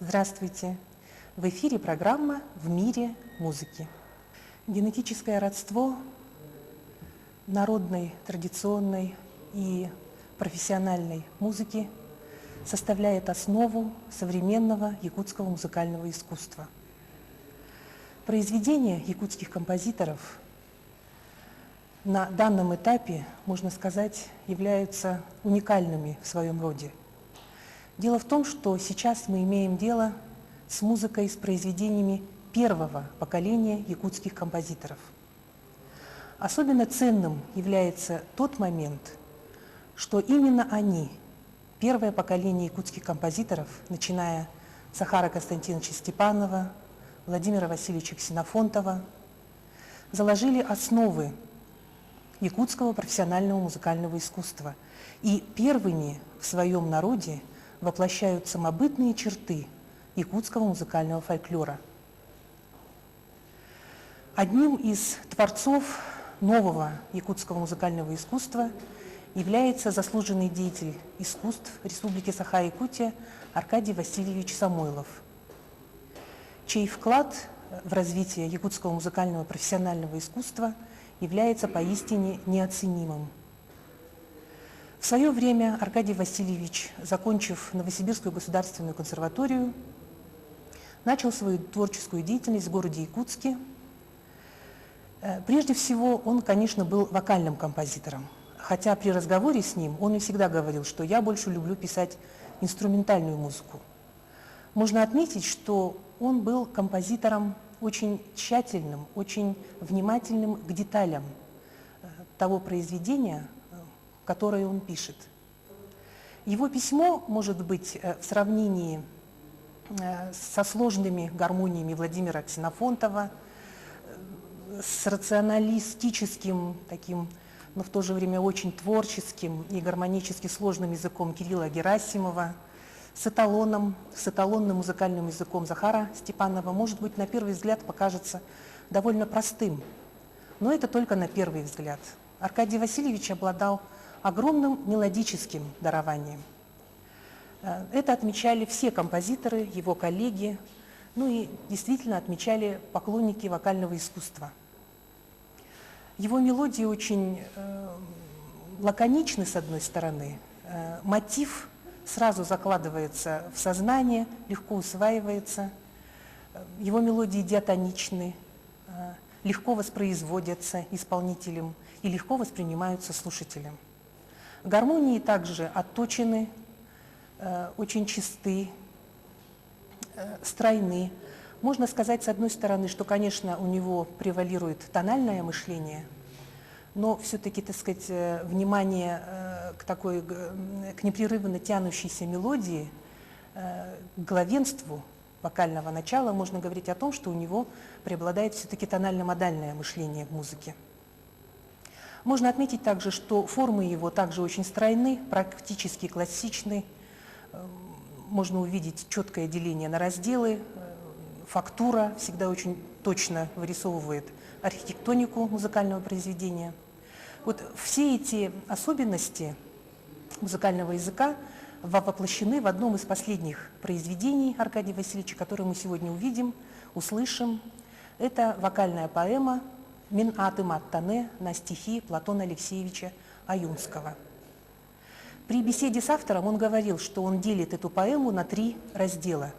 Здравствуйте! В эфире программа «В мире музыки». Генетическое родство народной, традиционной и профессиональной музыки составляет основу современного якутского музыкального искусства. Произведения якутских композиторов на данном этапе, можно сказать, являются уникальными в своем роде. Дело в том, что сейчас мы имеем дело с музыкой, с произведениями первого поколения якутских композиторов. Особенно ценным является тот момент, что именно они, первое поколение якутских композиторов, начиная с Захара Константиновича Степанова, Владимира Васильевича Ксенофонтова, заложили основы якутского профессионального музыкального искусства и первыми в своем народе воплощают самобытные черты якутского музыкального фольклора. Одним из творцов нового якутского музыкального искусства является заслуженный деятель искусств Республики Саха-Якутия Аркадий Васильевич Самойлов, чей вклад в развитие якутского музыкального профессионального искусства является поистине неоценимым. В свое время Аркадий Васильевич, закончив Новосибирскую государственную консерваторию, начал свою творческую деятельность в городе Якутске. Прежде всего, он, конечно, был вокальным композитором. Хотя при разговоре с ним он и всегда говорил, что я больше люблю писать инструментальную музыку. Можно отметить, что он был композитором очень тщательным, очень внимательным к деталям того произведения, которое он пишет. Его письмо может быть в сравнении со сложными гармониями Владимира Ксенофонтова, с рационалистическим таким, но в то же время очень творческим и гармонически сложным языком Кирилла Герасимова, с эталоном, с эталонным музыкальным языком Захара Степанова, может быть, на первый взгляд покажется довольно простым. Но это только на первый взгляд. Аркадий Васильевич обладал огромным мелодическим дарованием. Это отмечали все композиторы, его коллеги, ну и действительно отмечали поклонники вокального искусства. Его мелодии очень лаконичны, с одной стороны. Мотив сразу закладывается в сознание, легко усваивается. Его мелодии диатоничны, легко воспроизводятся исполнителем и легко воспринимаются слушателем. Гармонии также отточены, очень чисты, стройны. Можно сказать, с одной стороны, что, конечно, у него превалирует тональное мышление, но все-таки, так сказать, внимание к такой, к непрерывно тянущейся мелодии, к главенству вокального начала, можно говорить о том, что у него преобладает все-таки тонально-модальное мышление в музыке. Можно отметить также, что формы его также очень стройны, практически классичны. Можно увидеть четкое деление на разделы, фактура всегда очень точно вырисовывает архитектонику музыкального произведения. Вот все эти особенности музыкального языка воплощены в одном из последних произведений Аркадия Васильевича, которое мы сегодня увидим, услышим. Это вокальная поэма «Мин атым аттане» на стихи Платона Алексеевича Аюнского. При беседе с автором он говорил, что он делит эту поэму на три раздела.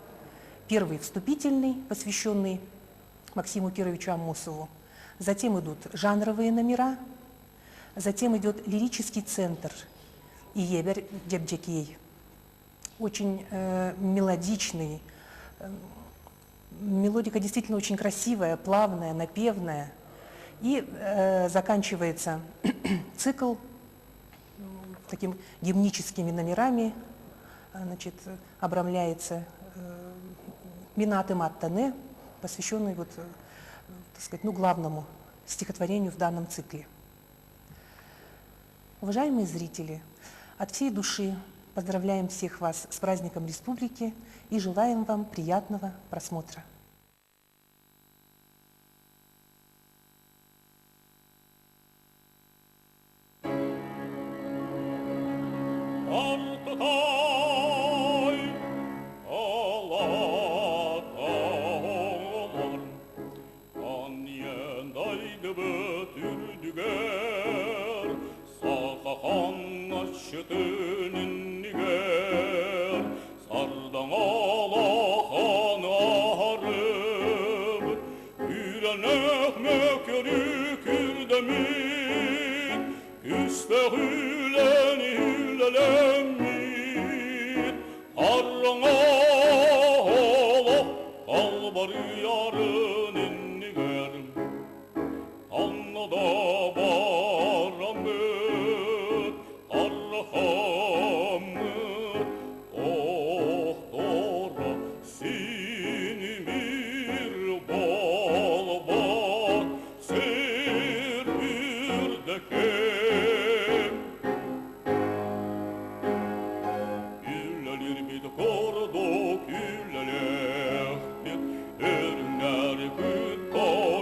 Первый – вступительный, посвященный Максиму Кировичу Амосову. Затем идут жанровые номера, затем идет лирический центр Иебер Дебджекей. Очень мелодичный. Мелодика действительно очень красивая, плавная, напевная. И заканчивается цикл таким гимническими номерами, значит, обрамляется Минаты Маттане, посвященный вот, так сказать, ну, главному стихотворению в данном цикле. Уважаемые зрители, от всей души поздравляем всех вас с праздником Республики и желаем вам приятного просмотра. Ай, алай. Хараҥа олох албарыйарын иннигэр Ханна да бараммыт, арахаммыт, охторо син бир буолбат сир үрдэкэм. Үлэлиирбит курдук үлэлиэхпит, өрүҥнэрбит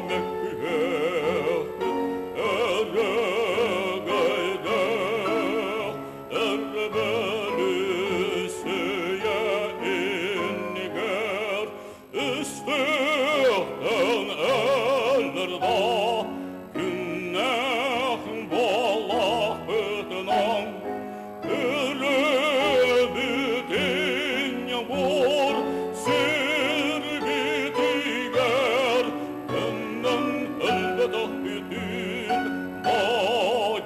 мөккүһүөхпүт, өрөгөйдөөх өрөбөлүүссүйэ иннигэр өстөөхтөн өлөр да күннээх буоллахпытынан өлөбүтүн буор сирбитигэр төннөн өлбөтөхпүтүн да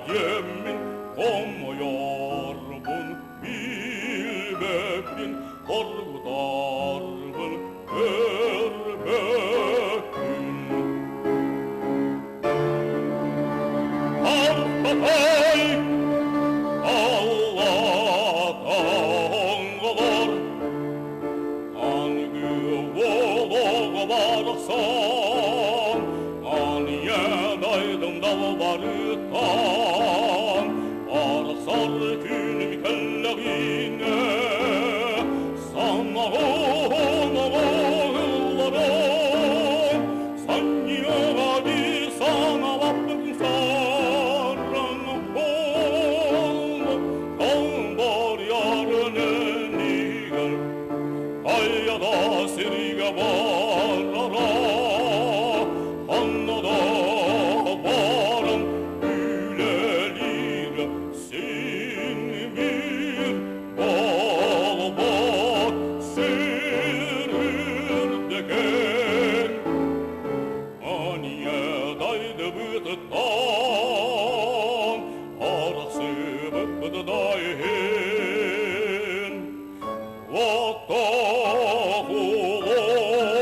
диэммин хомойорбун билбэппин хоргутарбын көрбөппүн. Арпатай аллатаҥҥалар аныгы олоҕу барахсан Аныйа дойдум далбарыттан арахсар күнүм кэллэҕинэ санаҕын оҕолорум санньыаҕа дии санаабаппын саран Халбарыйарын иннигэр хайа да сиргэ барара ханна да баран үлэлиир син биир буолбат сир үрдэкэн Анья дайдыбытыттан арахсыбыппыт да иһин Уоттаах олох.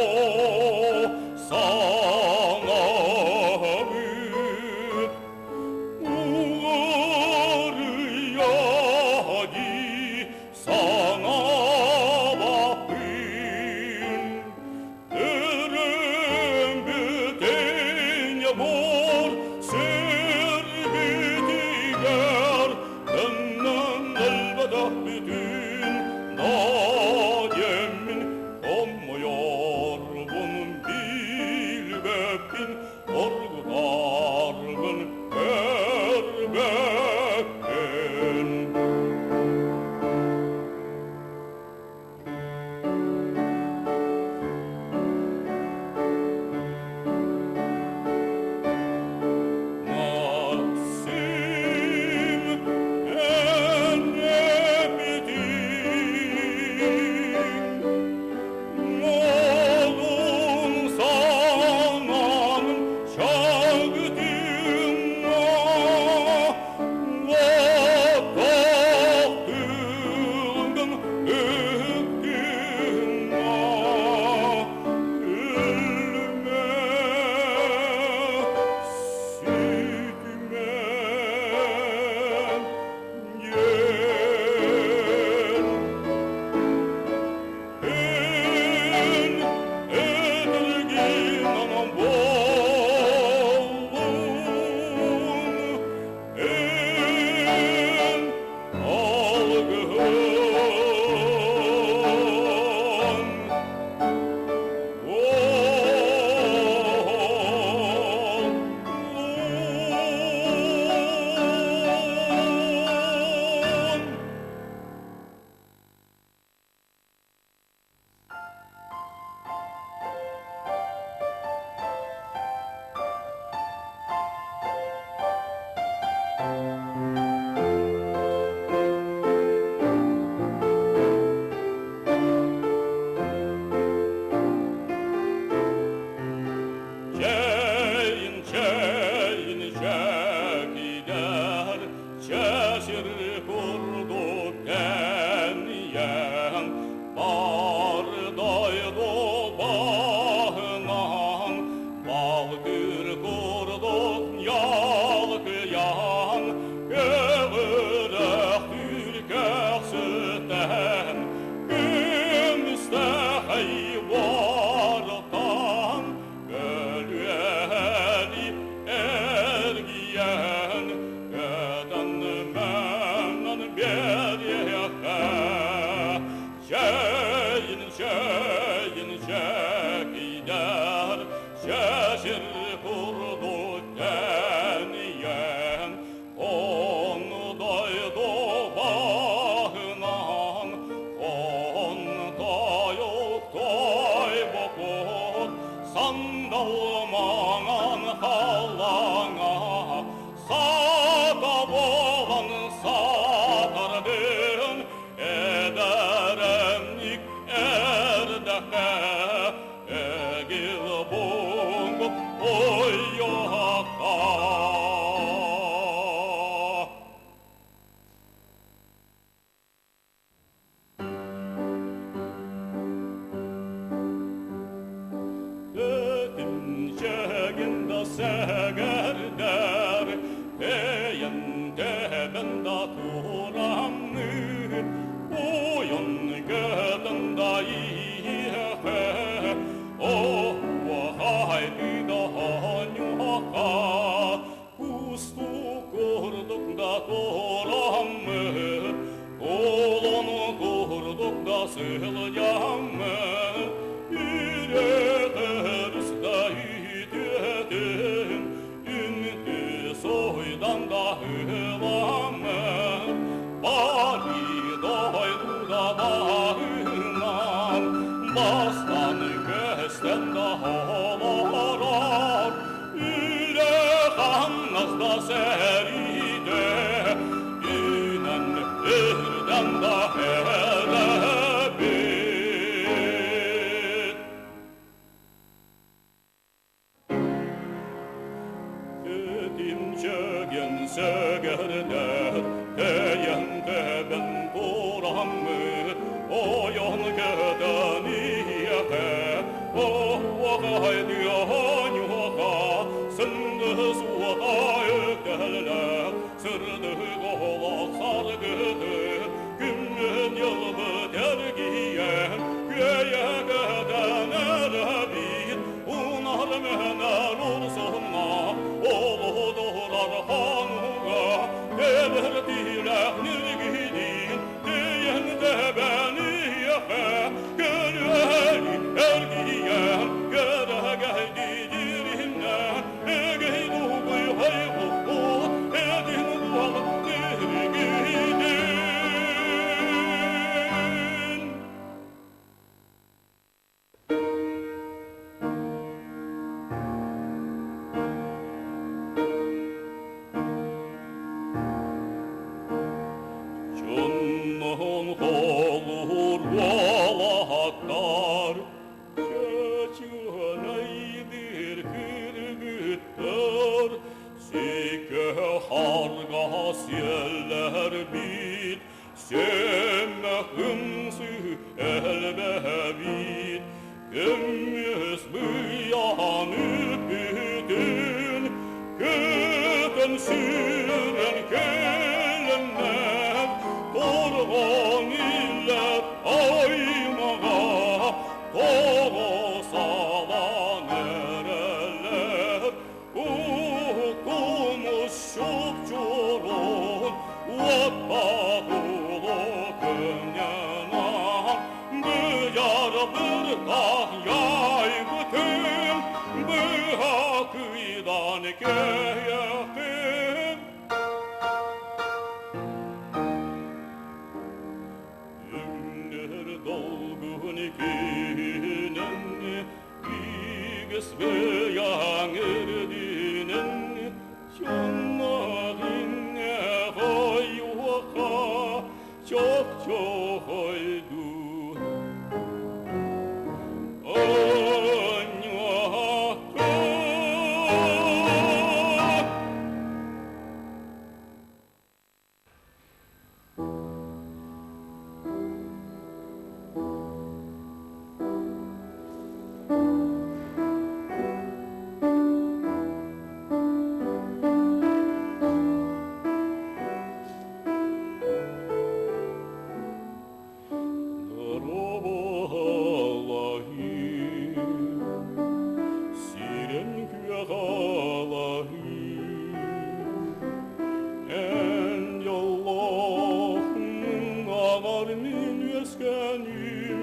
Үөскэниммитим.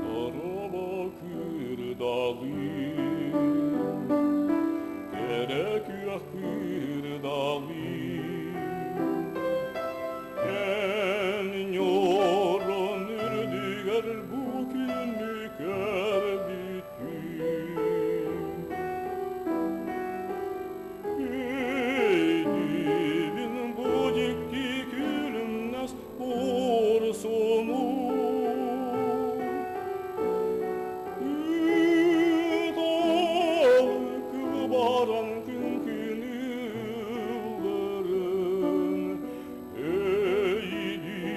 Дороба кырдалым, кэрэ күөх кырдалым, Эн ньуорун үрдүгэр бу күнү көрбүтүм. Өйдүүбүн бу дьикти күлүмнэс куорсуну. Ыталык баран күн күнүллэрин Өйдүүбүн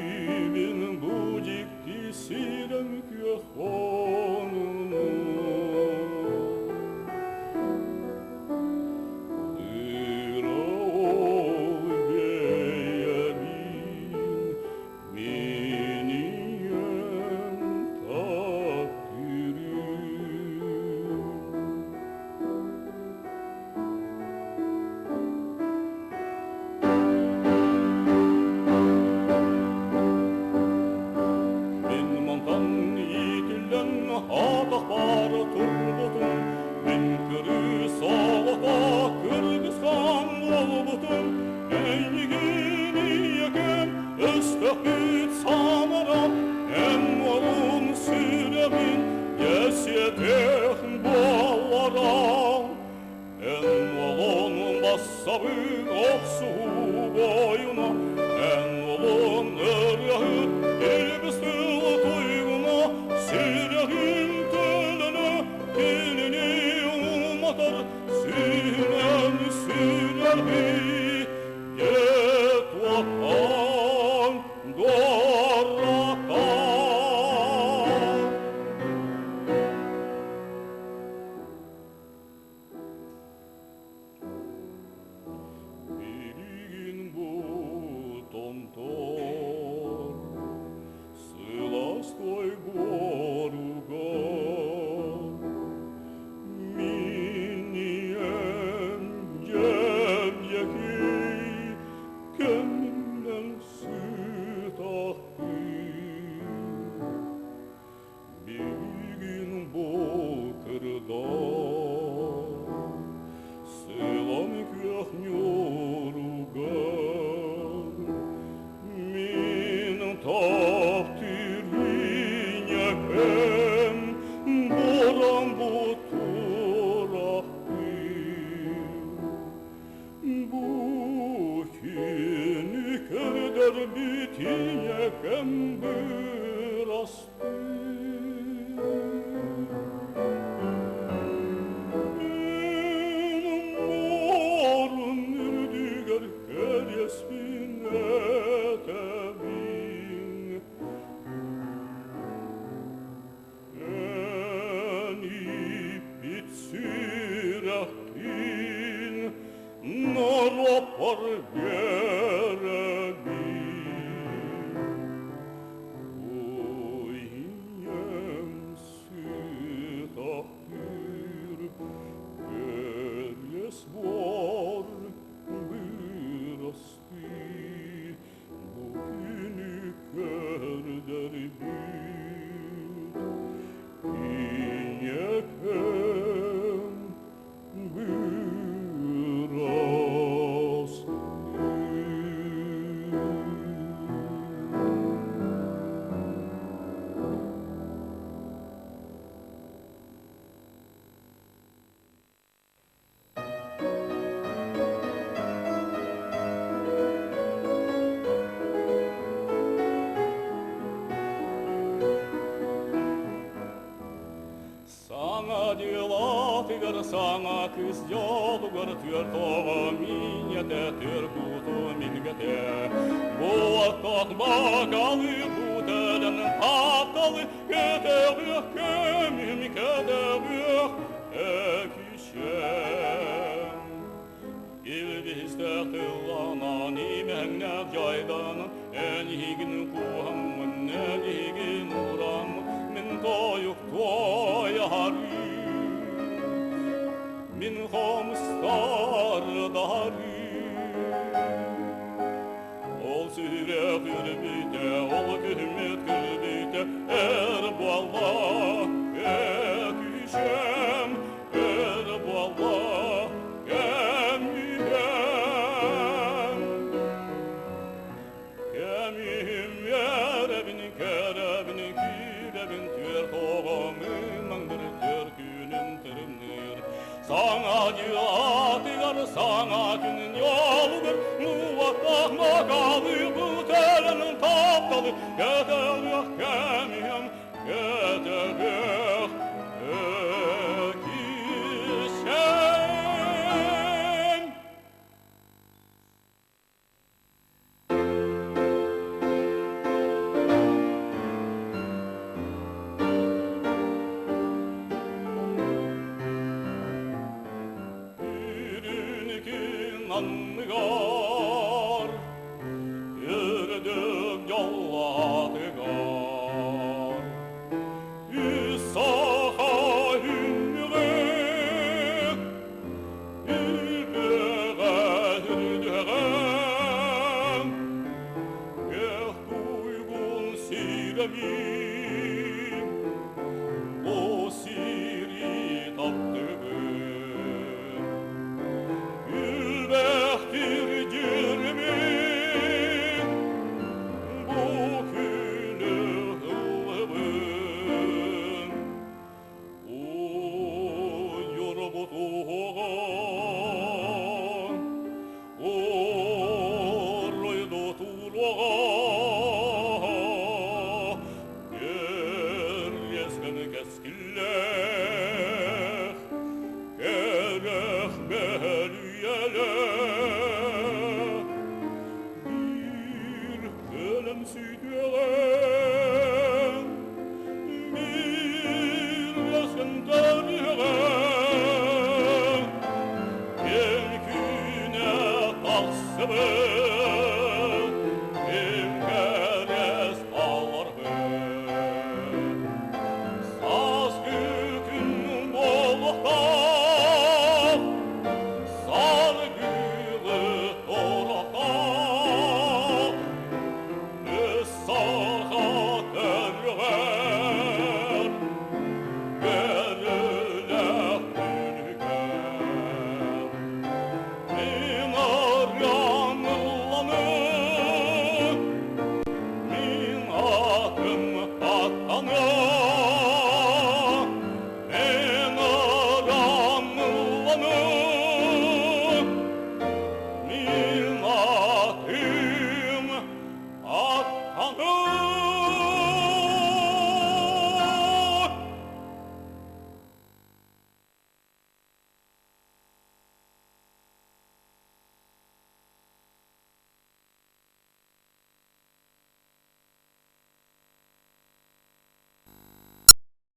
бу дьикти сирэм күөх хонууну. Ырол бэйэбин мин ийэм таптыырым. Мин мантан иитиллэн атахпар турбутум, Мин кырыыс оҕото кыргызхан буолбутум, Эйигин ийэкэм өстөхпүт санарам, Эн уолун сүрэҕин дьэсиэтэх буоларам. Эн уолун бассабык охсуһуу буойуна, Эн уолун ырыаһыт илбис тыл туйгуна, Сүрэҕин төлөнө кинини уматар, Сүүнэн сүрэҕи дьэ туотан дуоратар. Билигин бу томтор сылаас тойборугар Мин ийэм дьэбдьэкий кэминэн сытахпын. Билигин бу кырдал сылам күөх ньууругар Мин таптыыр ийэкэм буран бутурахпын. Бу күнү көрдөрбүт ийэкэм бырастыы. Мин муорун үрдүгэр кэриэспин этэбин. Эн ииппит сүрэххин норуоппар биэрэбин. Ой, ийэм сытахтыыр кэриэс буор бырастыы бу күнү көрдөрбүт ийэкэм бырастыы. Саҥа дьылатыгар саҥа кыыс дьолугар түөрт оҕо миинньэтэ түөр куту мингэтэ. Буоттах бакалы бутэлэн тапталы көтөҕүөх көмүм көтөҕүөх өкүшэм. Илбистээх тылланан имэҥнээх дьайданан эн иһигин кууһаммын, эн иһигин уураммын, мин тойук туойарым. Мин хомустар дарым. сүрэх үрбүтэ, ол күммүт күлбүтэ, эр буолла, күүшэм, эр буолла, кэмиһэм. Кэмиһим эрэбин, кэрэбин, күүрэбин, түөр тоҕоҥун маңдыр, түөр күнүн тырымныыр. Саҥа дьыатыгар, саҥа күн ньолугар, муаттах макалы бутелен тапталы, кэтэҕэх кэмиһэм, кэтэҕэх кишем. Үрүнүкүн анныгар, үрдүк дьоллаатыгар, үс саха үмүрүк, үрдүҕэ үрдүҕэм, кэх туйгун сирэбин, бу сири таптыгын. Үлбэхтир дьүрүмүн, бу күнү ыллыбын. Уйурбутуоҕа, уруйдутуруоҕа, кэриэскен кэскиллээх, кэрэх бэлүйэлээх, биир кэлэн сүтүөҕэҥ, биир